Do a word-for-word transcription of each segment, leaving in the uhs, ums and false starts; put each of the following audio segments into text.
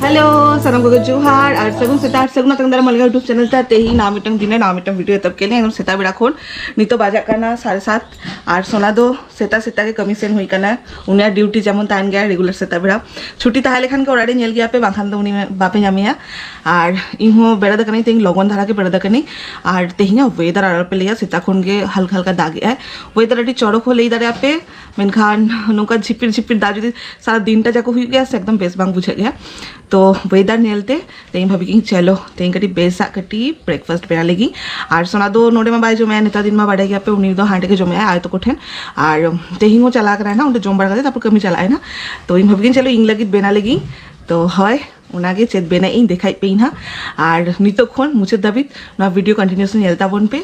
Hello, ᱥᱟᱱᱟᱢ ᱠᱚᱜᱮ ᱡᱚᱦᱟᱨ ᱟᱨ ᱥᱟᱹᱜᱩᱱ ᱥᱮᱛᱟᱜ ᱟᱨ ᱥᱟᱹᱜᱩᱱ ᱟᱛᱟᱝ ᱫᱟᱨᱟᱢ ᱟᱞᱮᱭᱟᱜ YouTube ᱪᱮᱱᱮᱞ ᱛᱮ᱾ ᱛᱮᱦᱮᱧ ᱱᱟᱣᱟ ᱢᱤᱫᱴᱟᱝ ᱫᱤᱱ ᱨᱮ ᱱᱟᱣᱟ ᱢᱤᱫᱴᱟᱝ ᱵᱷᱤᱰᱤᱭᱳ ᱮᱛᱚᱦᱚᱵ ᱠᱮᱫ ᱞᱮ ᱮᱠᱫᱚᱢ ᱥᱮᱛᱟᱜ ᱵᱮᱲᱟ ᱠᱷᱚᱱ᱾ ᱱᱤᱛᱚᱜ ᱵᱟᱡᱟᱜ ᱠᱟᱱᱟ ᱥᱟᱲᱮ ᱥᱟᱛ ᱟᱨ ᱥᱳᱱᱟ ᱫᱚ ᱥᱮᱛᱟᱜ ᱥᱮᱛᱟᱜ ᱜᱮ ᱠᱟᱹᱢᱤ ᱥᱮᱱ ᱦᱩᱭ ᱠᱟᱱᱟ᱾ ᱩᱱᱤᱭᱟᱜ ᱰᱤᱭᱩᱴᱤ ᱡᱮᱢᱚᱱ ᱛᱟᱦᱮᱱ ᱜᱮᱭᱟ ᱨᱮᱜᱩᱞᱟᱨ ᱥᱮᱛᱟᱜ ᱵᱮᱲᱟ, ᱪᱷᱩᱴᱤ ᱛᱟᱦᱮᱸ ᱞᱮᱠᱷᱟᱱ ᱜᱮ ᱚᱲᱟᱜ ᱨᱮ ᱧᱮᱞ ᱜᱮᱭᱟ ᱯᱮ, ᱵᱟᱝᱠᱷᱟᱱ ᱫᱚ ᱩᱱᱤ ᱵᱟᱯᱮ ᱧᱟᱢᱮᱭᱟ᱾ ᱟᱨ ᱤᱧ ᱦᱚᱸ ᱵᱮᱨᱮᱫ ᱟᱠᱟᱱᱟᱹᱧ, ᱛᱮᱦᱮᱧ ᱞᱚᱜᱚᱱ ᱫᱷᱟᱨᱟ ᱜᱮ ᱵᱮᱨᱮᱫ ᱟᱠᱟᱱᱟᱹᱧ᱾ ᱟᱨ ᱛᱮᱦᱮᱧᱟᱜ ᱣᱮᱫᱟᱨ ᱟᱞᱚᱯᱮ ᱞᱟᱹᱭᱟ, ᱥᱮᱛᱟᱜ ᱠᱷᱚᱱ ᱜᱮ ᱦᱟᱞᱠᱟ ᱦᱟᱞᱠᱟ ᱫᱟᱜ ᱮᱜᱼᱟᱭ᱾ ᱣᱮᱫᱟᱨ ᱟᱹᱰᱤ ᱪᱚᱨᱚᱠ ᱦᱚᱸ ᱞᱟᱹᱭ ᱫᱟᱲᱮᱭᱟᱜᱼᱟ ᱯᱮ, ᱢᱮᱱᱠᱷᱟᱱ ᱱᱚᱝᱠᱟ ᱡᱷᱤᱯᱤᱨ ᱡᱷᱤᱯᱤᱨ ᱫᱟᱜ ᱡᱩᱫᱤ ᱥᱟᱨᱟ ᱫᱤᱱᱴᱟ ᱡᱟᱠᱚ ᱦᱩᱭᱩᱜ ᱜᱮᱭᱟ ᱥᱮ, ᱮᱠᱫᱚᱢ ᱵᱮᱥ ᱵᱟᱝ ᱵᱩᱡᱷᱟᱹᱜ ᱜᱮᱭᱟ᱾ ᱛᱚ ᱣᱮᱫᱟᱨ ᱧᱮᱞᱛᱮ ᱛᱮᱦᱮᱧ ᱵᱷᱟᱵᱤ ᱠᱤᱧ ᱪᱚᱞᱚ ᱛᱮᱦᱮᱧ ᱠᱟᱹᱴᱤᱡ ᱵᱮᱥᱟᱜ ᱠᱟᱹᱴᱤᱡ ᱵᱨᱮᱠᱯᱷᱟᱥᱴ ᱵᱮᱱᱟᱣ ᱞᱟᱹᱜᱤᱫ᱾ ᱟᱨ ᱥᱳᱱᱟ ᱫᱚ ᱱᱚᱰᱮ ᱢᱟ ᱵᱟᱭ ᱡᱚᱢᱮᱜᱼᱟ, ᱱᱮᱛᱟᱨ ᱫᱤᱱ ᱢᱟ ᱵᱟᱰᱟᱭ ᱜᱮᱭᱟ ᱯᱮ, ᱩᱱᱤ ᱫᱚ ᱦᱟᱸᱰᱮ ᱜᱮ ᱡᱚᱢᱮᱜᱼᱟᱭ ᱟᱭᱳ ᱛᱟᱠᱚ ᱴᱷᱮᱱ᱾ ᱟᱨ ᱛᱮᱦᱮᱧ ᱦᱚᱸ ᱪᱟᱞᱟᱣ ᱠᱟᱱᱟᱭ ᱱᱟ, ᱚᱸᱰᱮ ᱡᱚᱢ ᱵᱟᱲᱟ ᱠᱟᱛᱮ ᱛᱟᱨᱯᱚᱨ ᱠᱟᱹᱢᱤ ᱪᱟᱞᱟᱜ ᱟᱭ ᱱᱟ᱾ ᱛᱚ ᱤᱧ ᱵᱷᱟᱵᱤ ᱠᱤᱧ ᱪᱚᱞᱚ ᱤᱧ ᱞᱟᱹᱜᱤᱫ ᱵᱮᱱᱟᱣ ᱞᱟᱹᱜᱤᱫ᱾ ᱛᱚ ᱦᱳᱭ, ᱚᱱᱟᱜᱮ ᱪᱮᱫ ᱵᱮᱱᱟᱜ ᱤᱧ ᱫᱮᱠᱷᱟᱭ ᱯᱮ ᱤᱧ ᱦᱟᱸᱜ᱾ ᱟᱨ ᱱᱤᱛᱚᱜ ᱠᱷᱚᱱ ᱢᱩᱪᱟᱹᱫ ᱫᱷᱟᱹᱵᱤᱡ ᱱᱚᱣᱟ ᱵᱷᱤᱰᱤᱭᱳ ᱠᱚᱱᱴᱤᱱᱤᱭᱩᱥᱞᱤ ᱧᱮᱞ ᱛᱟᱵᱚᱱ ᱯᱮ᱾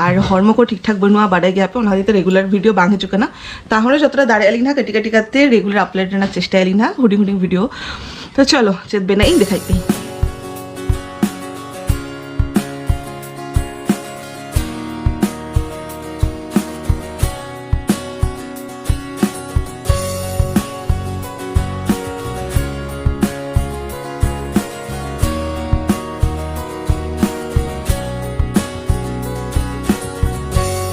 ᱟᱨ ᱦᱚᱲᱢᱚ ᱠᱚ ᱴᱷᱤᱠ ᱴᱷᱟᱠ ᱵᱟᱹᱱᱩᱜᱼᱟ, ᱵᱟᱰᱟᱭ ᱜᱮᱭᱟ ᱯᱮ, ᱚᱱᱟ ᱠᱷᱟᱹᱛᱤᱨ ᱛᱮ ᱨᱮᱜᱩᱞᱟᱨ ᱵᱷᱤᱰᱤᱭᱳ ᱵᱟᱝ ᱦᱤᱡᱩᱜ ᱠᱟᱱᱟ᱾ ᱛᱟᱦᱚᱞᱮ ᱡᱚᱛᱚᱴᱟ ᱫᱟᱲᱮᱭᱟᱜ ᱟᱹᱞᱤᱧ ᱦᱟᱸᱜ ᱠᱟᱹᱴᱤᱡ ᱠᱟᱹᱴᱤᱡ ᱠᱟᱛᱮ ᱨᱮᱜᱩᱞᱟᱨ ᱟᱯᱞᱳᱰ ᱨᱮᱱᱟᱜ ᱪᱮᱥᱴᱟᱭ ᱟᱹᱞᱤᱧ ᱦᱟᱸᱜ ᱦᱩᱰᱤᱧ ᱦᱩᱰᱤᱧ ᱵᱷᱤᱰᱤᱭᱳ᱾ ᱛᱚ ᱪᱚᱞᱚ ᱪᱮᱫ ᱵᱮᱱᱟᱜ ᱤᱧ ᱫᱮᱠᱷᱟᱭ ᱯᱮ᱾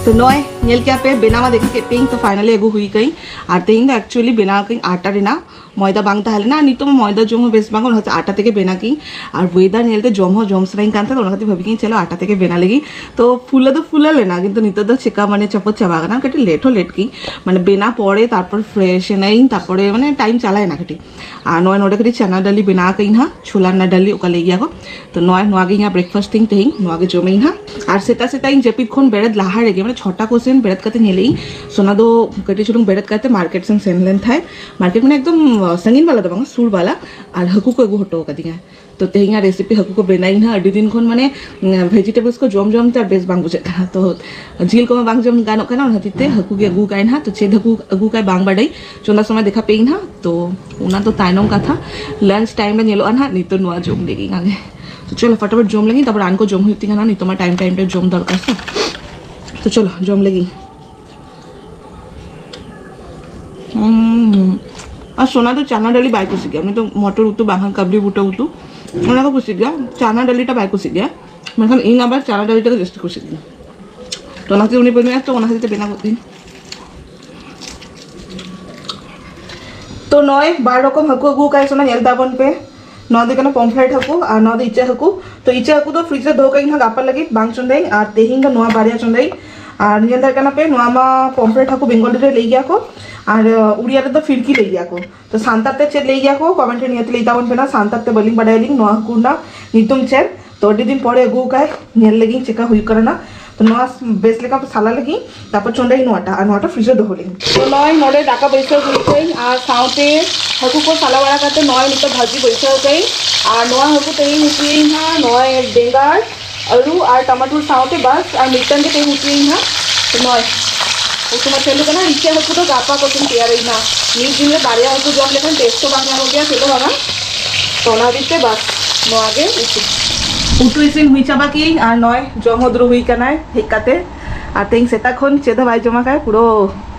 ᱛᱚ ᱱᱚᱜᱼᱚᱭ ᱧᱮᱞ ᱠᱮᱜᱼᱟ ᱯᱮ, ᱵᱮᱱᱟᱣ ᱢᱟ ᱫᱮᱠᱷᱟ ᱠᱮᱫ ᱯᱮᱭᱟᱹᱧ᱾ ᱛᱚ ᱯᱷᱟᱭᱱᱟᱞᱤ ᱟᱹᱜᱩ ᱦᱩᱭ ᱠᱟᱹᱧ᱾ ᱟᱨ ᱛᱮᱦᱮᱧ ᱫᱚ ᱮᱠᱪᱩᱭᱮᱞᱤ ᱵᱮᱱᱟᱣ ᱠᱟᱹᱧ ᱟᱴᱟ ᱨᱮᱱᱟᱜ, ᱢᱚᱭᱫᱟ ᱵᱟᱝ ᱛᱟᱦᱮᱸ ᱞᱮᱱᱟ᱾ ᱟᱨ ᱱᱤᱛᱚᱜ ᱢᱟ ᱢᱚᱭᱫᱟ ᱡᱚᱢ ᱦᱚᱸ ᱵᱮᱥ ᱵᱟᱝ, ᱚᱱᱟᱛᱮ ᱟᱴᱟ ᱛᱮᱜᱮ ᱵᱮᱱᱟᱣ ᱠᱤᱧ᱾ ᱟᱨ ᱣᱮᱫᱟᱨ ᱧᱮᱞᱛᱮ ᱡᱚᱢ ᱦᱚᱸ ᱡᱚᱢ ᱥᱟᱱᱟᱧ ᱠᱟᱱ ᱛᱟᱦᱮᱸᱫ, ᱚᱱᱟ ᱠᱷᱟᱹᱛᱤᱨ ᱵᱷᱟᱵᱤ ᱠᱤᱧ ᱪᱚᱞᱚ ᱟᱴᱟ ᱛᱮᱜᱮ ᱵᱮᱱᱟᱣ ᱞᱟᱹᱜᱤᱫ᱾ ᱛᱚ ᱯᱷᱩᱞᱟᱹ ᱫᱚ ᱯᱷᱩᱞᱟᱹ ᱞᱮᱱᱟ, ᱠᱤᱱᱛᱩ ᱱᱤᱛᱚᱜ ᱫᱚ ᱪᱮᱠᱟ ᱢᱟᱱᱮ ᱪᱚᱯᱚᱫ ᱪᱟᱵᱟ ᱠᱟᱱᱟ, ᱠᱟᱹᱴᱤᱡ ᱞᱮᱴ ᱦᱚᱸ ᱞᱮᱴ ᱠᱤᱧ, ᱢᱟᱱᱮ ᱵᱮᱱᱟᱣ ᱯᱚᱨᱮ ᱛᱟᱨᱯᱚᱨ ᱯᱷᱨᱮᱥ ᱮᱱᱟᱹᱧ, ᱛᱟᱨᱯᱚᱨᱮ ᱢᱟᱱᱮ ᱴᱟᱭᱤᱢ ᱪᱟᱞᱟᱣ ᱮᱱᱟ ᱠᱟᱹᱴᱤᱡ᱾ ᱟᱨ ᱱᱚᱜᱼᱚᱭ ᱱᱚᱰᱮ ᱠᱟᱹᱴᱤᱡ ᱪᱟᱱᱟ ᱰᱟᱞᱤ ᱵᱮᱱᱟᱣ ᱠᱟᱜ ᱤᱧ ᱦᱟᱸᱜ, ᱪᱷᱳᱞᱟ ᱨᱮᱱᱟᱜ ᱰᱟᱞᱤ ᱚᱠᱟ ᱞᱟᱹᱭ ᱜᱮᱭᱟ ᱠᱚ᱾ ᱛᱚ ᱱᱚᱣᱟ, ᱱᱚᱣᱟ ᱜᱮ ᱤᱧᱟᱹᱜ ᱵᱨᱮᱠᱯᱷᱟᱥᱴ ᱛᱤᱧ ᱛᱮᱦᱮᱧ, ᱱᱚᱣᱟ ᱜᱮ ᱡᱚᱢᱟᱹᱧ ᱦᱟᱸᱜ᱾ ᱟᱨ ᱥᱮᱛᱟᱜ ᱥᱮᱛᱟᱜ ᱤᱧ ᱡᱟᱹᱯᱤᱫ ᱠᱷᱚᱱ ᱵᱮᱨᱮᱫ ᱞᱟᱦᱟ ᱨᱮᱜᱮ, ᱢᱟᱱᱮ ᱪᱷᱚᱴᱟ ᱠᱚ ᱥᱮᱱ ᱵᱮᱨᱮᱫ ᱠᱟᱛᱮ ᱧᱮᱞᱮᱜ ᱤᱧ, ᱥᱳᱱᱟ ᱫᱚ ᱠᱟᱹᱴᱤᱡ ᱪᱩᱞᱩᱝ ᱵᱮᱨᱮᱫ ᱠᱟᱛᱮ ᱢᱟᱨᱠᱮᱴ ᱥᱮᱱ ᱥᱮᱱ ᱞᱮᱱ ᱛᱟᱦᱮᱸᱫ᱾ ᱢᱟᱨᱠᱮᱴ ᱢᱟᱱᱮ ᱮᱠᱫᱚᱢ ᱥᱟᱺᱜᱤᱧ ᱵᱟᱞᱟ ᱫᱚ ᱵᱟᱝᱟ, ᱥᱩᱨ ᱵᱟᱞᱟ᱾ ᱟᱨ ᱦᱟᱹᱠᱩ ᱠᱚ ᱟᱹᱜᱩ ᱦᱚᱴᱚ ᱠᱟᱫᱤᱧᱟ᱾ ᱛᱚ ᱛᱮᱦᱮᱧᱟᱜ ᱨᱮᱥᱤᱯᱤ ᱦᱟᱹᱠᱩ ᱠᱚ ᱵᱮᱱᱟᱣ ᱤᱧ ᱦᱟᱸᱜ᱾ ᱟᱹᱰᱤ ᱫᱤᱱ ᱠᱷᱚᱱ ᱢᱟᱱᱮ ᱵᱷᱮᱡᱤᱴᱮᱵᱚᱞᱥ ᱠᱚ ᱡᱚᱢ ᱡᱚᱢ ᱛᱮ ᱟᱨ ᱵᱮᱥ ᱵᱟᱝ ᱵᱩᱡᱷᱟᱹᱜ ᱠᱟᱱᱟ᱾ ᱛᱚ ᱡᱤᱞ ᱠᱚᱢᱟ ᱵᱟᱝ ᱡᱚᱢ ᱜᱟᱱᱚᱜ ᱠᱟᱱᱟ, ᱚᱱᱟ ᱠᱷᱟᱹᱛᱤᱨ ᱛᱮ ᱦᱟᱹᱠᱩ ᱜᱮ ᱟᱹᱜᱩ ᱠᱟᱭ ᱱᱟᱦᱟᱜ᱾ ᱛᱚ ᱪᱮᱫ ᱦᱟᱹᱠᱩ ᱟᱹᱜᱩ ᱠᱟᱭ ᱵᱟᱝ ᱵᱟᱰᱟᱭ, ᱪᱚᱸᱫᱟ ᱥᱚᱢᱚᱭ ᱫᱮᱠᱷᱟ ᱯᱮ ᱤᱧ ᱦᱟᱸᱜ᱾ ᱛᱚ ᱚᱱᱟ ᱫᱚ ᱛᱟᱭᱱᱚᱢ ᱠᱟᱛᱷᱟ, ᱞᱟᱧᱪ ᱴᱟᱭᱤᱢ ᱨᱮ ᱧᱮᱞᱚᱜᱼᱟ ᱱᱟᱦᱟᱜ᱾ ᱱᱤᱛᱚᱜ ᱱᱚᱣᱟ ᱡᱚᱢ ᱞᱟᱹᱜᱤᱫ ᱜᱮ᱾ ᱛᱚ ᱪᱚᱞᱚ ᱯᱷᱟᱴᱟᱯᱷᱟᱴ ᱡᱚᱢ ᱞᱟᱹᱜᱤᱫ, ᱛᱟᱨᱯᱚᱨ ᱟᱱ ᱠᱚ ᱡᱚᱢ ᱦᱩᱭᱩᱜ ᱛᱤᱧᱟ ᱱᱟᱦᱟᱜ᱾ ᱱᱤᱛᱚᱜ ᱢᱟ ᱴᱟᱭᱤᱢ ᱴᱟᱭᱤᱢ ᱨᱮ ᱡᱚᱢ ᱫᱚᱨᱠᱟᱨ ᱥᱮ᱾ ᱛᱚ ᱪᱚᱞᱚ ᱡᱚᱢ ᱞᱟᱹᱜᱤᱫ᱾ ᱦᱩᱸ᱾ ᱟᱨ ᱥᱳᱱᱟ ᱫᱚ ᱪᱟᱱᱟ ᱰᱟᱹᱞᱤ ᱵᱟᱭ ᱠᱩᱥᱤᱜ ᱜᱮᱭᱟ, ᱩᱱᱤ ᱫᱚ ᱢᱚᱴᱚᱨ ᱩᱛᱩ ᱵᱟᱝᱠᱷᱟᱱ ᱠᱟᱵᱞᱤ ᱵᱩᱴᱟᱹ ᱩᱛᱩ ᱚᱱᱟ ᱠᱚ ᱠᱩᱥᱤᱜ ᱜᱮᱭᱟ, ᱪᱟᱱᱟ ᱰᱟᱹᱞᱤᱴᱟ ᱵᱟᱭ ᱠᱩᱥᱤᱜ ᱜᱮᱭᱟ᱾ ᱢᱮᱱᱠᱷᱟᱱ ᱤᱧ ᱟᱵᱟᱨ ᱪᱟᱱᱟ ᱰᱟᱹᱞᱤᱴᱟ ᱜᱮ ᱡᱟᱹᱥᱛᱤ ᱠᱩᱥᱤᱜ ᱜᱮᱭᱟ, ᱛᱚ ᱚᱱᱟ ᱠᱷᱟᱹᱛᱤᱨ ᱩᱱᱤ ᱵᱟᱹᱱᱩᱭᱟ, ᱛᱚ ᱚᱱᱟ ᱠᱷᱟᱹᱛᱤᱨ ᱛᱮ ᱵᱮᱱᱟᱣ ᱜᱚᱫ ᱠᱤᱫᱟᱹᱧ᱾ ᱛᱚ ᱱᱚᱜᱼᱚᱭ ᱵᱟᱨ ᱨᱚᱠᱚᱢ ᱦᱟᱹᱠᱩ ᱟᱹᱜᱩ ᱟᱠᱟᱫ ᱥᱳᱱᱟ, ᱧᱮᱞ ᱛᱟᱵᱚᱱ ᱯᱮ᱾ ᱱᱚᱣᱟ ᱫᱚ ᱠᱟᱱᱟ ᱯᱚᱢᱯᱷᱨᱮᱴ ᱦᱟᱹᱠᱩ ᱟᱨ ᱱᱚᱣᱟ ᱫᱚ ᱤᱪᱟᱹᱜ ᱦᱟᱹᱠᱩ᱾ ᱛᱚ ᱤᱪᱟᱹᱜ ᱦᱟᱹᱠᱩ ᱫᱚ ᱯᱷᱨᱤᱡᱽ ᱨᱮ ᱫᱚᱦᱚ ᱠᱟᱜ ᱤᱧ ᱦᱟᱸᱜ ᱜᱟᱯᱟ ᱞᱟᱹᱜᱤᱫ, ᱵᱟᱝ ᱪᱚᱸᱫᱟᱭᱟᱹᱧ᱾ ᱟᱨ ᱛᱮᱦᱮᱧ ᱫᱚ ᱱᱚᱣᱟ ᱵᱟᱨᱭᱟ ᱪᱚᱸᱫᱟᱭᱟᱹᱧ᱾ ᱟᱨ ᱧᱮᱞ ᱫᱟᱲᱮᱭᱟᱜ ᱠᱟᱱᱟ ᱯᱮ, ᱱᱚᱣᱟ ᱢᱟ ᱯᱚᱢᱯᱷᱨᱮᱴ ᱦᱟᱹᱠᱩ ᱵᱮᱝᱜᱚᱞᱤ ᱨᱮ ᱞᱟᱹᱭ ᱜᱮᱭᱟ ᱠᱚ, ᱟᱨ ᱩᱲᱤᱭᱟ ᱨᱮᱫᱚ ᱯᱷᱤᱨᱠᱤ ᱞᱟᱹᱭ ᱜᱮᱭᱟ ᱠᱚ᱾ ᱛᱚ ᱥᱟᱱᱛᱟᱲ ᱛᱮ ᱪᱮᱫ ᱞᱟᱹᱭ ᱜᱮᱭᱟ ᱠᱚ, ᱠᱚᱢᱮᱱᱴ ᱨᱮ ᱱᱤᱦᱟᱹᱛ ᱞᱟᱹᱭ ᱛᱟᱵᱚᱱ ᱯᱮ ᱱᱟ᱾ ᱥᱟᱱᱛᱟᱲ ᱛᱮ ᱵᱟᱹᱞᱤᱧ ᱵᱟᱰᱟᱭᱟᱞᱤᱧ ᱱᱚᱣᱟ ᱦᱟᱹᱠᱩ ᱨᱮᱱᱟᱜ ᱧᱩᱛᱩᱢ ᱪᱮᱫ᱾ ᱛᱚ ᱟᱹᱰᱤ ᱫᱤᱱ ᱯᱚᱨᱮ ᱟᱹᱜᱩ ᱟᱠᱟᱫ, ᱧᱮᱞ ᱞᱮᱜᱤᱧ ᱪᱮᱠᱟ ᱦᱩᱭᱩᱜ ᱠᱟᱱᱟ ᱱᱟ᱾ ᱛᱚ ᱱᱚᱣᱟ ᱵᱮᱥ ᱞᱮᱠᱟ ᱥᱟᱞᱟ ᱞᱮᱜᱤᱧ, ᱛᱟᱨᱯᱚᱨ ᱪᱚᱸᱫᱟᱭᱟᱹᱧ ᱱᱚᱣᱟᱴᱟᱜ, ᱟᱨ ᱱᱚᱣᱟᱴᱟᱜ ᱯᱷᱨᱤᱡᱽ ᱨᱮ ᱫᱚᱦᱚ ᱞᱮᱜᱤᱧ᱾ ᱛᱚ ᱱᱚᱜᱼᱚᱭ ᱱᱚᱰᱮ ᱫᱟᱠᱟ ᱵᱟᱹᱭᱥᱟᱹᱣ ᱦᱩᱭ ᱠᱟᱹᱧ, ᱟᱨ ᱥᱟᱶᱛᱮ ᱦᱟᱹᱠᱩ ᱠᱚ ᱥᱟᱞᱟ ᱵᱟᱲᱟ ᱠᱟᱛᱮ ᱱᱚᱜᱼᱚᱭ ᱱᱤᱛᱚᱜ ᱵᱷᱟᱹᱡᱤ ᱵᱟᱹᱭᱥᱟᱹᱣ ᱠᱟᱹᱧ᱾ ᱟᱨ ᱱᱚᱣᱟ ᱦᱟᱹᱠᱩ ᱛᱮᱦᱮᱧ ᱩᱛᱩᱭᱟᱹᱧ ᱦᱟᱸᱜ ᱱᱚᱜᱼᱚᱭ ᱵᱮᱸᱜᱟᱲ, ᱟᱹᱞᱩ ᱟᱨ ᱴᱟᱢᱟᱴᱩᱨ ᱥᱟᱶᱛᱮ, ᱵᱟᱥ ᱟᱨ ᱢᱤᱫᱴᱟᱝ ᱜᱮ ᱛᱮᱦᱮᱧ ᱩᱛᱩᱭᱟᱹᱧ ᱦᱟᱸᱜ᱾ ᱛᱚ ᱱᱚᱜᱼᱚᱭ ᱩᱛᱩ ᱢᱟ ᱪᱟᱹᱞᱩ ᱠᱟᱱᱟ, ᱤᱪᱟᱹᱜ ᱦᱟᱹᱠᱩ ᱫᱚ ᱜᱟᱯᱟ ᱠᱚ ᱛᱮᱧ ᱛᱮᱭᱟᱨᱟᱹᱧ ᱦᱟᱸᱜ᱾ ᱢᱤᱫ ᱫᱤᱱ ᱨᱮ ᱵᱟᱨᱭᱟ ᱦᱟᱹᱠᱩ ᱡᱚᱢ ᱞᱮᱠᱷᱟᱱ ᱴᱮᱥᱴ ᱦᱚᱸ ᱵᱟᱝ ᱧᱟᱢᱚᱜ ᱜᱮᱭᱟ, ᱪᱮᱫ ᱦᱚᱸ ᱵᱟᱝᱟ᱾ ᱛᱚ ᱚᱱᱟ ᱦᱚᱛᱮᱡ ᱛᱮ ᱵᱟᱥ ᱱᱚᱣᱟ ᱜᱮ ᱩᱛᱩ᱾ ᱩᱛᱩ ᱤᱥᱤᱱ ᱦᱩᱭ ᱪᱟᱵᱟ ᱠᱮᱜᱼᱟᱹᱧ ᱟᱨ ᱱᱚᱜᱼᱚᱭ ᱡᱚᱢ ᱦᱚᱸ ᱫᱩᱲᱩᱵ ᱦᱩᱭ ᱠᱟᱱᱟᱭ ᱦᱮᱡ ᱠᱟᱛᱮ᱾ ᱟᱨ ᱛᱮᱦᱮᱧ ᱥᱮᱛᱟᱜ ᱠᱷᱚᱱ ᱪᱮᱫ ᱦᱚᱸ ᱵᱟᱭ ᱡᱚᱢ ᱟᱠᱟᱫ, ᱯᱩᱨᱟᱹ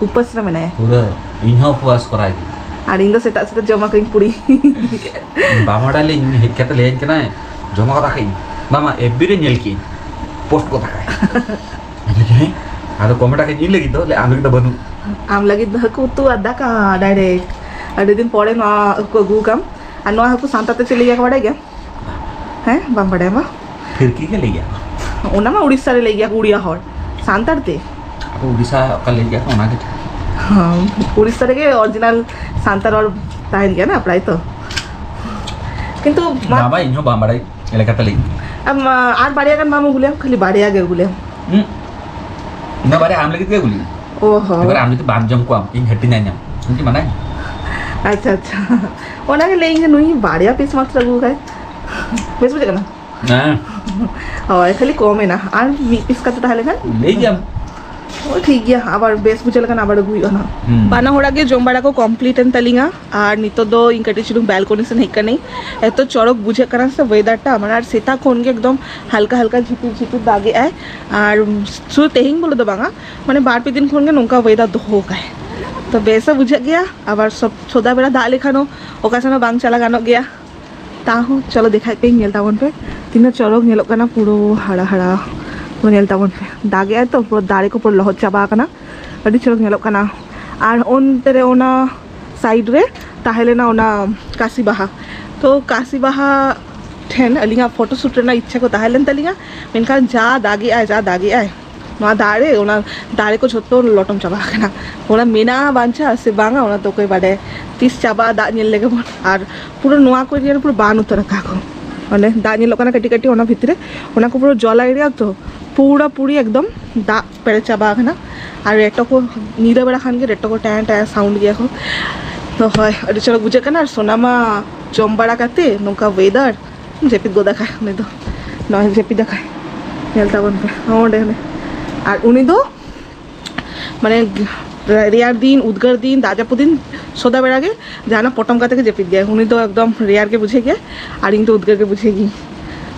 ᱩᱯᱟᱹᱥ ᱨᱮ ᱢᱮᱱᱟᱭᱟ᱾ ᱯᱩᱨᱟᱹ ᱤᱧ ᱦᱚᱸ ᱩᱯᱟᱹᱥ ᱠᱚᱨᱟᱣ ᱜᱮ᱾ ᱟᱨ ᱤᱧ ᱫᱚ ᱥᱮᱛᱟᱜ ᱥᱮᱛᱟᱜ ᱡᱚᱢ ᱟᱠᱟᱫᱟᱹᱧ ᱯᱩᱲᱤ᱾ ᱵᱟᱢ ᱵᱟᱰᱟᱭ ᱞᱮ, ᱤᱧ ᱦᱮᱡ ᱠᱟᱛᱮ ᱞᱟᱹᱭᱟᱹᱧ ᱠᱟᱱᱟᱭ, "ᱡᱚᱢ ᱟᱠᱟᱫᱟ ᱠᱟᱹᱧ, ᱵᱟᱝ ᱵᱟᱝ, ᱮᱯᱷ ᱵᱤ ᱨᱮ ᱧᱮᱞ ᱠᱮᱜᱼᱟᱹᱧ, ᱯᱳᱥᱴ ᱠᱚ ᱫᱟᱠᱟᱭ᱾" ᱟᱫᱚ ᱠᱚᱢᱮᱱᱴ ᱟᱠᱟᱫ ᱤᱧ ᱞᱟᱹᱜᱤᱫ ᱫᱚ, ᱞᱟᱹᱭ ᱟᱢ ᱞᱟᱹᱜᱤᱫ ᱫᱚ ᱵᱟᱹᱱᱩᱜ᱾ ᱟᱢ ᱞᱟᱹᱜᱤᱫ ᱫᱚ ᱦᱟᱹᱠᱩ ᱩᱛᱩ ᱟᱨ ᱫᱟᱠᱟ ᱰᱟᱭᱨᱮᱠᱴ᱾ ᱟᱹᱰᱤ ᱫᱤᱱ ᱯᱚᱨᱮ ᱱᱚᱣᱟ ᱦᱟᱹᱠᱩ ᱟᱹᱜᱩ ᱟᱠᱟᱢ᱾ ᱟᱨ ᱱᱚᱣᱟ ᱦᱟᱹᱠᱩ ᱥᱟᱱᱛᱟᱲ ᱛᱮ ᱪᱮᱫ ᱞᱟᱹᱭ ᱜᱮᱭᱟ ᱠᱚ ᱵᱟᱰᱟᱭ ᱜᱮᱭᱟ? ᱦᱮᱸ, ᱵᱟᱢ ᱵᱟᱰᱟᱭᱟ ᱵᱟ? ᱯᱷᱤᱨᱠᱤ ᱜᱮ ᱞᱟᱹᱭ ᱜᱮᱭᱟ᱾ ᱚᱱᱟ ᱢᱟ ᱩᱲᱤᱥᱥᱟ ᱨᱮ ᱞᱟᱹᱭ ᱜᱮᱭᱟ ᱠᱚ ᱩᱲᱤᱭᱟ ᱦᱚᱲ, ᱥᱟᱱᱛᱟᱲ ᱛᱮ᱾ ᱟᱫᱚ ᱩᱲᱤᱥᱥᱟ ᱚᱠᱟ ᱞᱟᱹᱭ ᱜᱮᱭᱟ ᱠᱚ ᱚᱱᱟ ᱜᱮ ᱴᱷᱤᱠ᱾ ᱦᱮᱸ, ᱩᱲᱤᱥᱥᱟ ᱨᱮᱜᱮ ᱚᱨᱤᱡᱤᱱᱟᱞ ᱥᱟᱱᱛᱟᱲ ᱦᱚᱲ ᱛᱟᱦᱮᱱ ᱜᱮᱭᱟ ᱱᱟ ᱯᱨᱟᱭ ᱛᱚ᱾ ᱠᱤᱱᱛᱩ ᱢᱟ ᱵᱟᱝ ᱵᱟᱝ, ᱤᱧ ᱦᱚᱸ ᱵᱟᱝ ᱵᱟᱲᱟᱭ ᱞᱮᱠᱟᱛᱮ ᱞᱟᱹᱭ᱾ ᱟᱢ, ᱟᱨ ᱵᱟᱨᱭᱟ ᱜᱟᱱ ᱵᱟᱢ ᱟᱹᱜᱩ ᱞᱮᱭᱟ, ᱠᱷᱟᱹᱞᱤ ᱵᱟᱨᱭᱟ ᱜᱮ ᱟᱹᱜᱩ ᱞᱮᱭᱟ᱾ ᱦᱩᱸ᱾ ᱤᱧ ᱫᱚ ᱵᱟᱨᱭᱟ ᱟᱢ ᱞᱟᱹᱜᱤᱫ ᱜᱮ ᱟᱹᱜᱩ ᱞᱮᱭᱟ᱾ ᱚ ᱦᱚᱸ᱾ ᱮᱵᱟᱨ ᱟᱢ ᱡᱩᱫᱤ ᱵᱟᱢ ᱡᱚᱢ ᱠᱚᱣᱟ, ᱤᱧ ᱦᱟᱹᱴᱤᱧ ᱟᱹᱧᱟᱢ᱾ ᱤᱧ ᱠᱤ ᱢᱟᱱᱟᱧ? ᱟᱪᱪᱷᱟ, ᱟᱪᱪᱷᱟ᱾ ᱚᱱᱟᱜᱮ ᱞᱟᱹᱭᱟᱹᱧ ᱡᱮ ᱱᱩᱭ ᱵᱟᱨᱭᱟ ᱯᱤᱥ ᱢᱟᱛᱨᱚ ᱟᱹᱜᱩ ᱠᱟᱭ᱾ ᱵᱮᱥ ᱵᱩᱡᱷᱟᱹᱜ ᱠᱟᱱᱟ? ᱦᱮᱸ᱾ ᱦᱳᱭ, ᱠᱷᱟᱹᱞᱤ ᱠᱚᱢ ᱮᱱᱟ᱾ ᱟᱨ ᱢᱤᱫ ᱯᱤᱥ ᱠᱟᱛᱮ ᱛᱟᱦᱮᱸ ᱞᱮᱠᱷᱟᱱ? ᱞᱟᱹᱭ ᱜᱮᱭᱟᱢ᱾ ᱳ, ᱴᱷᱤᱠ ᱜᱮᱭᱟ, ᱟᱵᱟᱨ ᱵᱮᱥ ᱵᱩᱡᱷᱟᱹᱣ ᱞᱮᱠᱷᱟᱱ ᱟᱵᱟᱨ ᱟᱹᱜᱩ ᱦᱩᱭᱩᱜᱼᱟ ᱱᱟᱦᱟᱜ᱾ ᱦᱩᱸ᱾ ᱵᱟᱱᱟ ᱦᱚᱲᱟᱜ ᱜᱮ ᱡᱚᱢ ᱵᱟᱲᱟ ᱠᱚ ᱠᱚᱢᱯᱞᱤᱴ ᱮᱱ ᱛᱟᱹᱞᱤᱧᱟ᱾ ᱟᱨ ᱱᱤᱛᱚᱜ ᱫᱚ ᱤᱧ ᱠᱟᱹᱴᱤᱡ ᱪᱩᱞᱩᱝ ᱵᱮᱞᱠᱚᱱᱤ ᱥᱮᱱ ᱦᱮᱡ ᱠᱟᱹᱱᱟᱹᱧ᱾ ᱮᱛᱚ ᱪᱚᱨᱚᱠ ᱵᱩᱡᱷᱟᱹᱜ ᱠᱟᱱᱟ ᱥᱮ ᱣᱮᱫᱟᱨ ᱴᱟ, ᱢᱟᱱᱮ ᱟᱨ ᱥᱮᱛᱟᱜ ᱠᱷᱚᱱ ᱜᱮ ᱮᱠᱫᱚᱢ ᱦᱟᱞᱠᱟ ᱦᱟᱞᱠᱟ ᱡᱷᱤᱯᱤᱨ ᱡᱷᱤᱯᱤᱨ ᱫᱟᱜᱮᱜᱼᱟᱭ᱾ ᱟᱨ ᱥᱩᱫᱷᱩ ᱛᱮᱦᱮᱧ ᱵᱚᱞᱮ ᱫᱚ ᱵᱟᱝᱟ, ᱢᱟᱱᱮ ᱵᱟᱨ ᱯᱮ ᱫᱤᱱ ᱠᱷᱚᱱ ᱜᱮ ᱱᱚᱝᱠᱟ ᱣᱮᱫᱟᱨ ᱫᱚᱦᱚ ᱟᱠᱟᱭ᱾ ᱛᱚ ᱵᱮᱥ ᱦᱚᱸ ᱵᱩᱡᱷᱟᱹᱜ ᱜᱮᱭᱟ, ᱟᱵᱟᱨ ᱥᱚᱵ ᱥᱚᱫᱟ ᱵᱮᱲᱟ ᱫᱟᱜ ᱞᱮᱠᱷᱟᱱ ᱦᱚᱸ ᱚᱠᱟ ᱥᱮᱱ ᱦᱚᱸ ᱵᱟᱝ ᱪᱟᱞᱟᱣ ᱜᱟᱱᱚᱜ ᱜᱮᱭᱟ᱾ ᱛᱟᱦᱚᱸ ᱪᱚᱞᱚ ᱫᱮᱠᱷᱟᱭ ᱯᱮ, ᱧᱮᱞ ᱛᱟᱵᱚᱱ ᱯᱮ ᱛᱤᱱᱟᱹᱜ ᱪᱚᱨᱚᱠ ᱧᱮᱞᱚᱜ ᱠᱟᱱᱟ, ᱯᱩᱨᱟᱹ ᱦᱟᱲᱟ ᱦᱟᱲᱟ ᱯᱩᱨᱟᱹ ᱧᱮᱞ ᱛᱟᱵᱚᱱ ᱯᱮ᱾ ᱫᱟᱜᱮᱜᱼᱟᱭ ᱛᱚ, ᱯᱩᱨᱟᱹ ᱫᱟᱨᱮ ᱠᱚ ᱯᱩᱨᱟᱹ ᱞᱚᱦᱚᱫ ᱪᱟᱵᱟ ᱟᱠᱟᱱᱟ, ᱟᱹᱰᱤ ᱪᱚᱨᱚᱠ ᱧᱮᱞᱚᱜ ᱠᱟᱱᱟ᱾ ᱟᱨ ᱚᱱᱛᱮ ᱨᱮ ᱚᱱᱟ ᱥᱟᱭᱤᱰ ᱨᱮ ᱛᱟᱦᱮᱸ ᱞᱮᱱᱟ ᱚᱱᱟ ᱠᱟᱥᱤ ᱵᱟᱦᱟ, ᱛᱚ ᱠᱟᱥᱤ ᱵᱟᱦᱟ ᱴᱷᱮᱱ ᱟᱹᱞᱤᱧᱟᱜ ᱯᱷᱳᱴᱳ ᱥᱩᱴ ᱨᱮᱱᱟᱜ ᱤᱪᱪᱷᱟ ᱠᱚ ᱛᱟᱦᱮᱸ ᱞᱮᱱ ᱛᱟᱹᱞᱤᱧᱟ, ᱢᱮᱱᱠᱷᱟᱱ ᱡᱟ ᱫᱟᱜᱮᱜᱼᱟᱭ, ᱡᱟ ᱫᱟᱜᱮᱜᱼᱟᱭ, ᱱᱚᱣᱟ ᱫᱟᱜ ᱨᱮ ᱚᱱᱟ ᱫᱟᱨᱮ ᱠᱚ ᱡᱷᱚᱛᱚ ᱞᱚᱴᱚᱢ ᱪᱟᱵᱟ ᱟᱠᱟᱱᱟ᱾ ᱚᱱᱟ ᱢᱮᱱᱟᱜᱼᱟ ᱵᱟᱧᱪᱟᱜᱼᱟ ᱥᱮ ᱵᱟᱝᱟ, ᱚᱱᱟ ᱫᱚ ᱚᱠᱚᱭ ᱵᱟᱰᱟᱭᱟ᱾ ᱛᱤᱥ ᱪᱟᱵᱟᱜᱼᱟ ᱫᱟᱜ ᱧᱮᱞ ᱞᱮᱜᱮ ᱵᱚᱱ᱾ ᱟᱨ ᱯᱩᱨᱟᱹ ᱱᱚᱣᱟ ᱠᱚ ᱮᱨᱤᱭᱟ ᱨᱮ ᱯᱩᱨᱟᱹ ᱵᱟᱱ ᱩᱛᱟᱹᱨ ᱟᱠᱟᱫ ᱠᱚ, ᱚᱸᱰᱮ ᱫᱟᱜ ᱧᱮᱞᱚᱜ ᱠᱟᱱᱟ ᱠᱟᱹᱴᱤᱡ ᱠᱟᱹᱴᱤᱡ, ᱚᱱᱟ ᱵᱷᱤᱛᱨᱤ ᱨᱮ ᱚᱱᱟ ᱠᱚ ᱯᱩᱨᱟᱹ ᱡᱚᱞᱟ ᱮᱨᱤᱭᱟ ᱛᱚ, ᱯᱩᱨᱟᱹ ᱯᱩᱨᱤ ᱮᱠᱫᱚᱢ ᱫᱟᱜ ᱯᱮᱨᱮᱡ ᱪᱟᱵᱟ ᱟᱠᱟᱱᱟ᱾ ᱟᱨ ᱨᱮᱴᱚ ᱠᱚ ᱧᱤᱫᱟᱹ ᱵᱮᱲᱟ ᱠᱷᱟᱱ ᱜᱮ ᱨᱮᱴᱚ ᱠᱚ ᱴᱟᱭᱟᱝ ᱴᱟᱭᱟᱝ ᱥᱟᱣᱩᱱᱰ ᱜᱮᱭᱟ ᱠᱚ᱾ ᱛᱚ ᱦᱳᱭ, ᱟᱹᱰᱤ ᱪᱚᱨᱚᱠ ᱵᱩᱡᱷᱟᱹᱜ ᱠᱟᱱᱟ᱾ ᱟᱨ ᱥᱳᱱᱟ ᱢᱟ ᱡᱚᱢ ᱵᱟᱲᱟ ᱠᱟᱛᱮ ᱱᱚᱝᱠᱟ ᱣᱮᱫᱟᱨ, ᱡᱟᱹᱯᱤᱫ ᱜᱚᱫ ᱟᱠᱟᱫ ᱩᱱᱤ ᱫᱚ, ᱱᱚᱜᱼᱚᱭ ᱡᱟᱹᱯᱤᱫ ᱟᱠᱟᱫ, ᱧᱮᱞ ᱛᱟᱵᱚᱱ ᱯᱮ ᱚᱸᱰᱮ ᱚᱸᱰᱮ᱾ ᱟᱨ ᱩᱱᱤ ᱫᱚ ᱢᱟᱱᱮ ᱨᱮᱭᱟᱲ ᱫᱤᱱ, ᱩᱫᱽᱜᱟᱹᱨ ᱫᱤᱱ, ᱫᱟᱜ ᱡᱟᱹᱯᱩᱫ ᱫᱤᱱ ᱥᱚᱫᱟ ᱵᱮᱲᱟ ᱜᱮ ᱡᱟᱦᱟᱱᱟᱜ ᱯᱚᱴᱚᱢ ᱠᱟᱛᱮ ᱜᱮ ᱡᱟᱹᱯᱤᱫ ᱜᱮᱭᱟᱭ᱾ ᱩᱱᱤ ᱫᱚ ᱮᱠᱫᱚᱢ ᱨᱮᱭᱟᱲ ᱜᱮ ᱵᱩᱡᱷᱟᱹᱣ ᱜᱮᱭᱟ, ᱟᱨ ᱤᱧ ᱫᱚ ᱩᱫᱽᱜᱟᱹᱨ ᱜᱮ ᱵᱩᱡᱷᱟᱹᱣ ᱜᱤᱧ᱾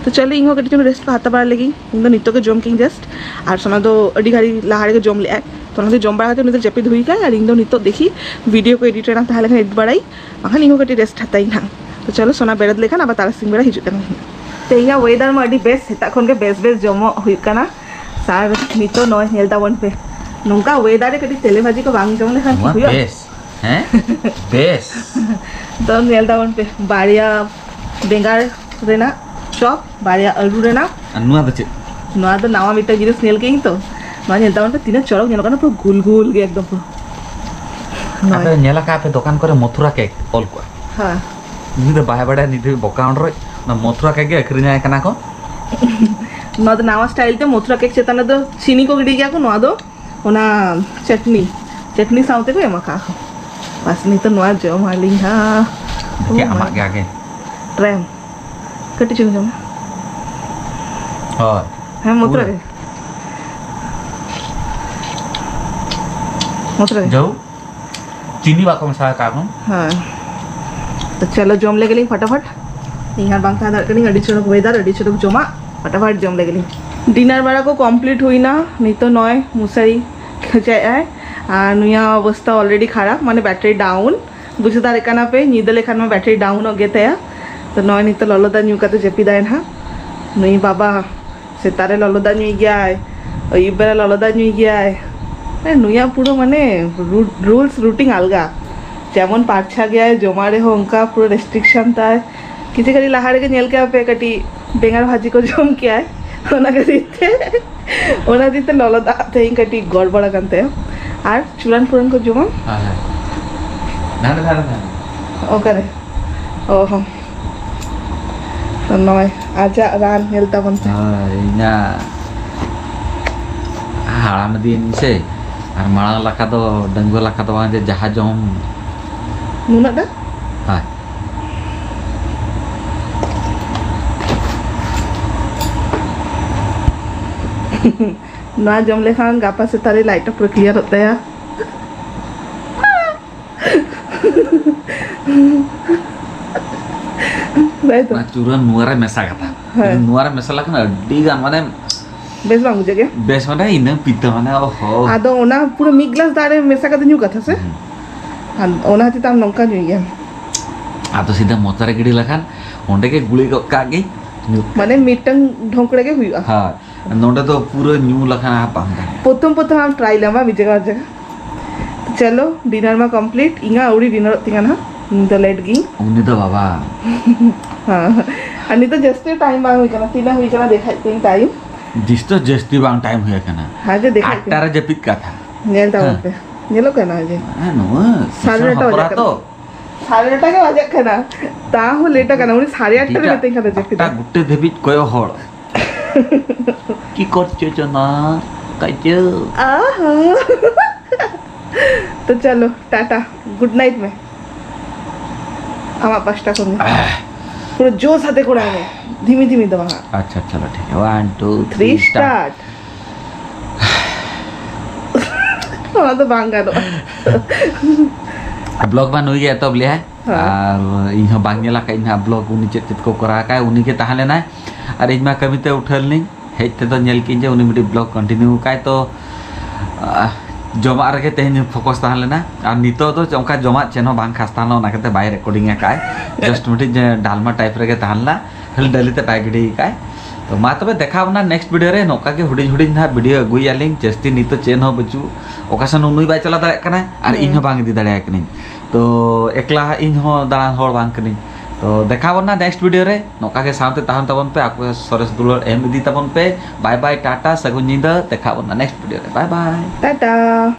ᱛᱚ ᱪᱚᱞᱚ, ᱤᱧ ᱦᱚᱸ ᱠᱟᱹᱴᱤᱡ ᱪᱩᱞᱩᱝ ᱨᱮᱥᱴ ᱠᱚ ᱦᱟᱛᱟᱣ ᱵᱟᱲᱟ ᱞᱮᱜᱤᱧ᱾ ᱤᱧ ᱫᱚ ᱱᱤᱛᱚᱜ ᱜᱮ ᱡᱚᱢ ᱠᱤᱧ ᱡᱟᱥᱴ, ᱟᱨ ᱥᱳᱱᱟ ᱫᱚ ᱟᱹᱰᱤ ᱜᱷᱟᱹᱲᱤᱡ ᱞᱟᱦᱟ ᱨᱮᱜᱮ ᱡᱚᱢ ᱞᱮᱜᱼᱟᱭ᱾ ᱛᱚ ᱚᱱᱟ ᱫᱚ ᱡᱚᱢ ᱵᱟᱲᱟ ᱠᱟᱛᱮ ᱩᱱᱤ ᱫᱚ ᱡᱟᱹᱯᱤᱫ ᱦᱩᱭ ᱠᱟᱭ, ᱟᱨ ᱤᱧ ᱫᱚ ᱱᱤᱛᱚᱜ ᱫᱮᱠᱷᱤ ᱵᱷᱤᱰᱤᱭᱳ ᱠᱚ ᱮᱰᱤᱴ ᱨᱮᱱᱟᱜ ᱛᱟᱦᱮᱸ ᱞᱮᱠᱷᱟᱱ ᱮᱰᱤᱴ ᱵᱟᱲᱟᱭ, ᱵᱟᱠᱷᱟᱱ ᱤᱧ ᱦᱚᱸ ᱠᱟᱹᱴᱤᱡ ᱨᱮᱥᱴ ᱦᱟᱛᱟᱣ ᱤᱧ ᱦᱟᱸᱜ᱾ ᱛᱚ ᱪᱚᱞᱚ, ᱥᱳᱱᱟ ᱵᱮᱨᱮᱫ ᱞᱮᱠᱷᱟᱱ ᱟᱵᱟᱨ ᱛᱟᱨᱟᱥᱤᱧ ᱵᱮᱲᱟ ᱦᱤᱡᱩᱜ ᱠᱟᱱᱟ᱾ ᱛᱮᱦᱮᱧᱟᱜ ᱣᱮᱫᱟᱨ ᱢᱟ ᱟᱹᱰᱤ ᱵᱮᱥ, ᱥᱮᱛᱟᱜ ᱠᱷᱚᱱ ᱜᱮ ᱵᱮᱥ ᱵᱮᱥ ᱡᱚᱢᱚᱜ ᱦᱩᱭᱩᱜ ᱠᱟᱱᱟ᱾ ᱟᱨ ᱱᱤᱛᱚᱜ ᱱᱚᱜᱼᱚᱭ ᱧᱮᱞ ᱛᱟᱵᱚᱱ ᱯᱮ, ᱱᱚᱝᱠᱟ ᱣᱮᱫᱟᱨ ᱨᱮ ᱠᱟᱹᱴᱤᱡ ᱛᱮᱞᱮ ᱵᱷᱟᱹᱡᱤ ᱠᱚ ᱵᱟᱝ ᱡᱚᱢ ᱞᱮᱠᱷᱟᱱ ᱠᱤ ᱱᱚᱣᱟ ᱦᱩᱭᱩᱜᱼᱟ? ᱵᱮᱥ, ᱦᱮᱸ? ᱵᱮᱥ᱾ ᱛᱚ ᱧᱮᱞ ᱛᱟᱵᱚᱱ ᱯᱮ, ᱵᱟᱨᱭᱟ ᱵᱮᱸᱜᱟᱲ ᱨᱮᱱᱟᱜ ᱪᱚᱯ, ᱵᱟᱨᱭᱟ ᱟᱹᱞᱩ ᱨᱮᱱᱟᱜ᱾ ᱟᱨ ᱱᱚᱣᱟ ᱫᱚ ᱪᱮᱫ? ᱱᱚᱣᱟ ᱫᱚ ᱱᱟᱣᱟ ᱢᱤᱫᱴᱟᱝ ᱡᱤᱱᱤᱥ ᱧᱮᱞ ᱠᱮᱜᱼᱟᱹᱧ ᱛᱚ᱾ ᱱᱚᱣᱟ ᱧᱮᱞ ᱛᱟᱵᱚᱱ ᱯᱮ, ᱛᱤᱱᱟᱹᱜ ᱪᱚᱨᱚᱠ ᱧᱮᱞᱚᱜ ᱠᱟᱱᱟ, ᱯᱩᱨᱟᱹ ᱜᱩᱞ ᱜᱩᱞ ᱜᱮ ᱮᱠᱫᱚᱢ ᱯᱩᱨᱟᱹ᱾ ᱱᱚᱣᱟ ᱟᱯᱮ ᱧᱮᱞ ᱟᱠᱟᱫ ᱯᱮ ᱫᱚᱠᱟᱱ ᱠᱚᱨᱮ ᱢᱚᱛᱷᱩᱨᱟ ᱠᱮᱠ ᱚᱞ ᱠᱚᱜᱼᱟ? ᱦᱮᱸ᱾ ᱩᱱᱤ ᱫᱚ ᱵᱟᱭ ᱵᱟᱲᱟᱭᱟ, ᱱᱤᱛ ᱫᱷᱟᱹᱵᱤᱡ ᱵᱚᱠᱟ ᱦᱚᱲ ᱨᱮ ᱚᱱᱟ ᱢᱚᱛᱷᱩᱨᱟ ᱠᱮᱠ ᱜᱮ ᱟᱹᱠᱷᱨᱤᱧᱟᱭ ᱠᱟᱱᱟ ᱠᱚ᱾ ᱱᱚᱣᱟ ᱫᱚ ᱱᱟᱣᱟ ᱥᱴᱟᱭᱤᱞ ᱛᱮ ᱢᱚᱛᱷᱩᱨᱟ ᱠᱮᱠ ᱪᱮᱛᱟᱱ ᱨᱮᱫᱚ ᱪᱤᱱᱤ ᱠᱚ ᱜᱤᱰᱤ ᱜᱮᱭᱟ ᱠᱚ, ᱱᱚᱣᱟ ᱫᱚ ᱚᱱᱟ ᱪᱟᱴᱱᱤ, ᱪᱟᱴᱱᱤ ᱥᱟᱶᱛᱮ ᱠᱚ ᱮᱢᱟ ᱠᱟᱜᱼᱟ ᱠᱚ᱾ ᱵᱟᱥ, ᱱᱤᱛᱚᱜ ᱱᱚᱣᱟ ᱡᱚᱢ ᱟᱹᱞᱤᱧ ᱦᱟᱸᱜ᱾ ᱫᱮᱠᱷᱮ, ᱟᱢᱟᱜ ᱜᱮ ᱟᱜᱮ᱾ ᱴᱨᱟᱭᱟᱢ᱾ ᱠᱟᱹᱴᱤᱡ ᱪᱩᱞᱩᱝ ᱡᱚᱢ ᱢᱮ᱾ ᱦᱳᱭ᱾ ᱦᱮᱸ, ᱢᱚᱛᱷᱩᱨᱟ ᱯᱩᱨᱟᱹ᱾ ᱜᱮ᱾ ᱢᱚᱛᱷᱩᱨᱟ ᱜᱮ᱾ ᱡᱟᱹᱣ᱾ ᱪᱤᱱᱤ ᱵᱟᱠᱚ ᱢᱮᱥᱟ ᱟᱠᱟᱫ ᱠᱚ᱾ ᱦᱮᱸ᱾ ᱛᱚ ᱪᱚᱞᱚ ᱡᱚᱢ ᱞᱮᱜᱮ ᱞᱤᱧ ᱯᱷᱟᱴᱟᱯᱷᱟᱴ᱾ ᱤᱧ ᱟᱨ ᱵᱟᱝ ᱛᱟᱦᱮᱸ ᱫᱟᱲᱮᱭᱟᱜ ᱠᱟᱹᱱᱟᱹᱧ, ᱟᱹᱰᱤ ᱪᱚᱨᱚᱠ ᱣᱮᱫᱟᱨ, ᱟᱹᱰᱤ ᱪᱚᱨᱚᱠ ᱡᱚᱢᱟᱜ, ᱯᱷᱟᱴᱟᱯᱷᱟᱴ ᱡᱚᱢ ᱞᱮᱜᱮ ᱞᱤᱧ᱾ ᱰᱤᱱᱟᱨ ᱵᱟᱲᱟ ᱠᱚ ᱠᱚᱢᱯᱞᱤᱴ ᱦᱩᱭᱱᱟ, ᱱᱤᱛᱚᱜ ᱱᱚᱜᱼᱚᱭ ᱢᱚᱥᱟᱨᱤ ᱠᱷᱮᱸᱪᱟᱭᱮᱫ ᱟᱭ᱾ ᱟᱨ ᱱᱩᱭᱟᱜ ᱚᱵᱚᱥᱛᱟ already ᱠᱷᱟᱨᱟᱯ, ᱢᱟᱱᱮ ᱵᱮᱴᱟᱨᱤ ᱰᱟᱣᱩᱱ᱾ ᱵᱩᱡᱷᱟᱹᱣ ᱫᱟᱲᱮᱭᱟᱜ ᱠᱟᱱᱟ ᱯᱮ, ᱧᱤᱫᱟᱹ ᱞᱮᱠᱷᱟᱱ ᱢᱟ ᱵᱮᱴᱟᱨᱤ ᱰᱟᱣᱩᱱᱚᱜ ᱜᱮ ᱛᱟᱭᱟ᱾ ᱛᱚ ᱱᱚᱜᱼᱚᱭ ᱱᱤᱛᱚᱜ ᱞᱚᱞᱚ ᱫᱟᱜ ᱧᱩ ᱠᱟᱛᱮ ᱡᱟᱹᱯᱤᱫᱟᱭ ᱱᱟᱦᱟᱜ᱾ ᱱᱩᱭ ᱵᱟᱵᱟ ᱥᱮᱛᱟᱜ ᱨᱮ ᱞᱚᱞᱚ ᱫᱟᱜ ᱧᱩᱭ ᱜᱮᱭᱟᱭ, ᱟᱹᱭᱩᱵ ᱵᱮᱲᱟ ᱞᱚᱞᱚ ᱫᱟᱜ ᱧᱩᱭ ᱜᱮᱭᱟᱭ᱾ ᱦᱮᱸ, ᱱᱩᱭᱟᱜ ᱯᱩᱨᱟᱹ ᱢᱟᱱᱮ ᱨᱩ-, ᱨᱩᱞᱥ ᱨᱩᱴᱤᱱ ᱟᱞᱜᱟ᱾ ᱡᱮᱢᱚᱱ ᱯᱟᱨᱪᱷᱟ ᱜᱮᱭᱟᱭ, ᱡᱚᱢᱟᱜ ᱨᱮᱦᱚᱸ ᱚᱱᱠᱟ ᱯᱩᱨᱟᱹ ᱨᱮᱥᱴᱨᱤᱠᱥᱚᱱ ᱛᱟᱭ᱾ ᱠᱤᱪᱷᱩ ᱜᱷᱟᱹᱲᱤᱡ ᱞᱟᱦᱟ ᱨᱮᱜᱮ ᱧᱮᱞ ᱠᱮᱫᱟ ᱯᱮ, ᱠᱟᱹᱴᱤᱡ ᱵᱮᱸᱜᱟᱲ ᱵᱷᱟᱹᱡᱤ ᱠᱚ ᱡᱚᱢ ᱠᱮᱜᱼᱟᱭ, ᱚᱱᱟ ᱠᱷᱟᱹᱛᱤᱨ ᱛᱮ, ᱚᱱᱟ ᱠᱷᱟᱹᱛᱤᱨ ᱛᱮ ᱞᱚᱞᱚ ᱫᱟᱜ ᱛᱮᱦᱮᱧ ᱠᱟᱹᱴᱤᱡ ᱜᱚᱲᱵᱚᱲ ᱟᱠᱟᱱ ᱛᱟᱭᱟ᱾ ᱟᱨ ᱪᱩᱲᱟᱱ ᱯᱷᱩᱲᱟᱱ ᱠᱚ ᱡᱚᱢᱟ᱾ ᱦᱮᱸ, ᱦᱮᱸ᱾ ᱱᱟᱰᱮ, ᱱᱟᱰᱮ, ᱱᱟᱰᱮ᱾ ᱚᱠᱟᱨᱮ? ᱚ ᱦᱚᱸ᱾ ᱛᱚ ᱱᱚᱜᱼᱚᱭ ᱟᱡᱟᱜ ᱨᱟᱱ ᱧᱮᱞ ᱛᱟᱵᱚᱱ ᱯᱮ᱾ ᱦᱳᱭ, ᱤᱧᱟᱹᱜ ᱦᱟᱲᱟᱢ ᱤᱫᱤᱭᱮᱱ ᱥᱮ, ᱟᱨ ᱢᱟᱲᱟᱝ ᱞᱮᱠᱟ ᱫᱚ, ᱰᱟᱺᱜᱩᱣᱟᱹ ᱞᱮᱠᱟ ᱫᱚ ᱵᱟᱝ ᱡᱮ ᱡᱟᱦᱟᱸ ᱡᱚᱢ᱾ ᱱᱩᱱᱟᱹᱜ ᱰᱷᱮᱨ? ᱦᱳᱭ᱾ ᱱᱚᱣᱟ ᱡᱚᱢ ᱞᱮᱠᱷᱟᱱ ᱜᱟᱯᱟ ᱥᱮᱛᱟᱜ ᱨᱮ ᱞᱟᱭᱤᱴ ᱯᱩᱨᱟᱹ ᱠᱞᱤᱭᱟᱨᱚᱜ ᱛᱟᱭᱟ᱾ ᱛᱟᱭ ᱛᱚ? ᱚᱱᱟ ᱪᱩᱨᱟᱹ ᱱᱚᱣᱟ ᱨᱮ ᱢᱮᱥᱟ ᱠᱟᱛᱷᱟ᱾ ᱦᱮᱸ᱾ ᱱᱚᱣᱟ ᱨᱮ ᱢᱮᱥᱟ ᱞᱮᱠᱷᱟᱱ ᱟᱹᱰᱤ ᱜᱟᱱ, ᱢᱟᱱᱮ, ᱵᱮᱥ ᱵᱟᱝ ᱵᱩᱡᱷᱟᱹᱜ ᱜᱮᱭᱟ? ᱵᱮᱥ, ᱢᱟᱱᱮ, ᱤᱱᱟᱹ ᱯᱤᱛᱟᱹ, ᱢᱟᱱᱮ, ᱚᱦᱚ᱾ ᱟᱫᱚ ᱚᱱᱟ ᱯᱩᱨᱟᱹ ᱢᱤᱫ ᱜᱞᱟᱥ ᱫᱟᱜ ᱨᱮ ᱢᱮᱥᱟ ᱠᱟᱛᱮ ᱧᱩ ᱠᱟᱛᱷᱟ ᱥᱮ? ᱦᱩᱸ᱾ ᱟᱨ ᱚᱱᱟ ᱦᱚᱛᱮᱡ ᱛᱮ ᱟᱢ ᱱᱚᱝᱠᱟ ᱧᱩᱭ ᱜᱮᱭᱟᱢ᱾ ᱟᱫᱚ ᱥᱤᱫᱷᱟᱹ ᱢᱚᱪᱟ ᱨᱮ ᱜᱤᱰᱤ ᱞᱮᱠᱷᱟᱱ ᱚᱸᱰᱮ ᱜᱮ ᱜᱩᱲᱤ ᱜᱚᱫ ᱠᱟᱜ ᱜᱮ᱾ ᱧᱩ᱾ ᱢᱟᱱᱮ ᱢᱤᱫᱴᱟᱝ ᱰᱷᱚᱝᱠᱲᱟ ᱜᱮ ᱦᱩᱭᱩᱜᱼᱟ᱾ ᱦᱳᱭ᱾ ᱱᱚᱰᱮ ᱫᱚ ᱯᱩᱨᱟᱹ ᱧᱩ ᱞᱮᱠᱷᱟᱱ ᱵᱟᱝ ᱜᱟᱱᱚᱜᱼᱟ᱾ ᱯᱨᱚᱛᱷᱚᱢ ᱯᱨᱚᱛᱷᱚᱢ ᱟᱢ ᱴᱨᱟᱭ ᱞᱮᱢ ᱵᱟᱝ, ᱢᱤᱫ ᱡᱟᱭᱜᱟ ᱵᱟᱨ ᱡᱟᱭᱜᱟ᱾ ᱪᱚᱞᱚ, ᱰᱤᱱᱟᱨ ᱢᱟ ᱠᱚᱢᱯᱞᱤᱴ, ᱤᱧᱟᱹᱜ ᱟᱹᱣᱨᱤ ᱰᱤᱱᱟᱨᱚᱜ ᱛᱤᱧᱟ ᱱᱟᱦᱟᱜ, ᱤᱧ ᱫᱚ ᱞᱮᱴ ᱜᱤᱧ᱾ ᱩᱱᱤ ᱫᱚ ᱵᱟᱵᱟ᱾ ᱦᱮᱸ᱾ ᱟᱨ ᱱᱤᱛᱚᱜ ᱡᱟᱹᱥᱛᱤ ᱴᱟᱭᱤᱢ ᱵᱟᱝ ᱦᱩᱭ ᱠᱟᱱᱟ, ᱛᱤᱱᱟᱹᱜ ᱦᱩᱭ ᱠᱟᱱᱟ ᱫᱮᱠᱷᱟᱭ ᱛᱤᱧ ᱴᱟᱭᱤᱢ᱾ ᱡᱤᱥ ᱫᱚ ᱡᱟᱹᱥᱛᱤ ᱵᱟᱝ ᱴᱟᱭᱤᱢ ᱦᱩᱭ ᱟᱠᱟᱱᱟ᱾ ᱦᱮᱸ, ᱡᱮ ᱫᱮᱠᱷᱟᱭ ᱟᱴᱴᱟ ᱛᱤᱧ᱾ ᱨᱮ ᱡᱟᱹᱯᱤᱫ ᱠᱟᱛᱷᱟ᱾ ᱧᱮᱞ ᱛᱟᱵᱚᱱ ᱦᱮᱸ᱾ ᱯᱮ, ᱧᱮᱞᱚᱜ ᱠᱟᱱᱟ ᱡᱮ ᱦᱮᱸ, ᱱᱚᱣᱟ ᱥᱟᱲᱮ ᱱᱚᱴᱟ ᱦᱚᱯᱚᱨᱟ ᱵᱟᱡᱟᱜ ᱛᱚ᱾ ᱠᱟᱱᱟ᱾ ᱥᱟᱲᱮ ᱱᱚᱴᱟ ᱜᱮ ᱵᱟᱡᱟᱜ ᱠᱟᱱᱟ, ᱛᱟᱣ ᱦᱚᱸ ᱞᱮᱴ ᱟᱠᱟᱱᱟ᱾ ᱩᱱᱤ ᱥᱟᱲᱮ ᱟᱴᱴᱟ ᱨᱮ ᱮᱴᱟᱜ ᱢᱤᱛᱟᱹᱧ ᱠᱟᱱᱟ ᱡᱟᱹᱯᱤᱫ᱾ ᱟᱴᱴᱟ ᱜᱩᱴᱟᱹ ᱫᱷᱟᱹᱵᱤᱡ ᱠᱚᱭᱚᱜ ᱦᱚᱲ᱾ ᱠᱤ ᱠᱚᱨᱪᱚ ᱪᱚᱱᱟ, ᱠᱟᱡᱟᱹ᱾ ᱟᱦᱟ᱾ ᱛᱚ ᱪᱚᱞᱚ, ᱴᱟᱴᱟ, ᱜᱩᱰ ᱱᱟᱭᱤᱴ ᱢᱮ᱾ ᱟᱢᱟᱜ ᱯᱟᱥᱴᱟ ᱠᱷᱚᱱ ᱜᱮ᱾ ᱯᱩᱨᱟᱹ ᱡᱳᱨ ᱥᱟᱛᱮ ᱠᱚᱲᱟ ᱢᱮ, ᱫᱷᱤᱢᱤ ᱫᱷᱤᱢᱤ ᱫᱚ ᱵᱟᱝ᱾ ᱟᱪᱪᱷᱟ, ᱪᱚᱞᱚ, ᱴᱷᱤᱠ ᱜᱮᱭᱟ᱾ One, two, three, three, start. Start. ᱱᱚᱣᱟ ᱫᱚ ᱵᱟᱝ ᱜᱟᱱᱚᱜᱼᱟ᱾ ᱵᱞᱚᱜ ᱢᱟ ᱱᱩᱭ ᱜᱮ ᱮᱛᱚᱦᱚᱵ ᱞᱮᱭᱟᱭ᱾ ᱦᱮᱸ᱾ ᱟᱨ ᱤᱧ ᱦᱚᱸ ᱵᱟᱝ ᱧᱮᱞ ᱟᱠᱟᱫ ᱤᱧ ᱦᱟᱸᱜ ᱵᱞᱚᱜ, ᱩᱱᱤ ᱪᱮᱫ ᱪᱮᱫ ᱠᱚ ᱠᱚᱨᱟᱣ ᱟᱠᱟᱫ, ᱩᱱᱤ ᱜᱮ ᱛᱟᱦᱮᱸ ᱞᱮᱱᱟᱭ᱾ ᱟᱨ ᱤᱧ ᱢᱟ ᱠᱟᱹᱢᱤ ᱛᱮ ᱩᱴᱷᱟᱹᱣ ᱞᱤᱱᱟᱹᱧ, ᱦᱮᱡ ᱛᱮᱫᱚ ᱧᱮᱞ ᱠᱤᱧ ᱡᱮ ᱩᱱᱤ ᱢᱤᱫᱴᱤᱡ ᱵᱞᱚᱜ ᱠᱚᱱᱴᱤᱱᱤᱭᱩ ᱟᱠᱟᱫ᱾ ᱛᱚ, ᱟᱦ, ᱡᱚᱢᱟᱜ ᱨᱮᱜᱮ ᱛᱮᱦᱮᱧ ᱯᱷᱳᱠᱟᱥ ᱛᱟᱦᱮᱸ ᱞᱮᱱᱟ᱾ ᱟᱨ ᱱᱤᱛᱚᱜ ᱫᱚ ᱚᱱᱠᱟ ᱡᱚᱢᱟᱜ ᱪᱮᱫ ᱦᱚᱸ ᱵᱟᱝ ᱠᱷᱟᱥ ᱛᱟᱦᱮᱸ ᱞᱮᱱᱟ, ᱚᱱᱟ ᱠᱷᱟᱹᱛᱤᱨ ᱵᱟᱭ ᱨᱮᱠᱚᱨᱰᱤᱝ ᱟᱠᱟᱫᱼᱟᱭ᱾ ᱡᱟᱥᱴ ᱢᱤᱫᱴᱤᱡ ᱰᱟᱞᱢᱟ ᱴᱟᱭᱤᱯ ᱨᱮᱜᱮ ᱛᱟᱦᱮᱸ ᱞᱮᱱᱟ, ᱠᱷᱟᱹᱞᱤ ᱰᱟᱹᱞᱤ ᱛᱮ ᱵᱟᱭ ᱜᱤᱰᱤ ᱟᱠᱟᱫᱼᱟᱭ᱾ ᱛᱚ ᱢᱟ ᱛᱚᱵᱮ ᱫᱮᱠᱷᱟᱣ ᱵᱚᱱᱟ ᱱᱮᱠᱥᱴ ᱵᱷᱤᱰᱤᱭᱳ ᱨᱮ᱾ ᱱᱚᱝᱠᱟ ᱜᱮ ᱦᱩᱰᱤᱧ ᱦᱩᱰᱤᱧ ᱱᱟᱦᱟᱜ ᱵᱷᱤᱰᱤᱭᱳ ᱟᱹᱜᱩᱭᱟᱞᱤᱧ, ᱡᱟᱹᱥᱛᱤ ᱱᱤᱛᱚᱜ ᱪᱮᱫ ᱦᱚᱸ ᱵᱟᱹᱪᱩᱜ, ᱚᱠᱟ ᱥᱮᱱ ᱦᱚᱸ ᱱᱩᱭ ᱵᱟᱭ ᱪᱟᱞᱟᱣ ᱫᱟᱲᱮᱭᱟᱜ ᱠᱟᱱᱟ ᱟᱨ ᱤᱧ ᱦᱚᱸ ᱵᱟᱝ ᱤᱫᱤ ᱫᱟᱲᱮᱭᱟᱭ ᱠᱟᱹᱱᱟᱹᱧ᱾ ᱛᱚ ᱮᱠᱞᱟ ᱦᱟᱸᱜ ᱤᱧ ᱦᱚᱸ ᱫᱟᱬᱟᱱ ᱦᱚᱲ ᱵᱟᱝ ᱠᱟᱹᱱᱟᱹᱧ᱾ ᱛᱚ ᱫᱮᱠᱷᱟᱣ ᱵᱚᱱᱟ ᱱᱮᱠᱥᱴ ᱵᱷᱤᱰᱤᱭᱳ ᱨᱮ᱾ ᱱᱚᱝᱠᱟ ᱜᱮ ᱥᱟᱶᱛᱮ ᱛᱟᱦᱮᱱ ᱛᱟᱵᱚᱱ ᱯᱮ, ᱟᱯᱮ ᱥᱚᱨᱮᱥ ᱫᱩᱞᱟᱹᱲ ᱮᱢ ᱤᱫᱤ ᱛᱟᱵᱚᱱ ᱯᱮ᱾ ᱵᱟᱭ ᱵᱟᱭ, ᱴᱟᱴᱟ, ᱥᱟᱹᱜᱩᱱ ᱧᱤᱫᱟᱹ᱾ ᱫᱮᱠᱷᱟᱣ ᱵᱚᱱᱟ ᱱᱮᱠᱥᱴ ᱵᱷᱤᱰᱤᱭᱳ ᱨᱮ᱾ ᱵᱟᱭ ᱵᱟᱭ᱾ ᱴᱟᱴᱟ᱾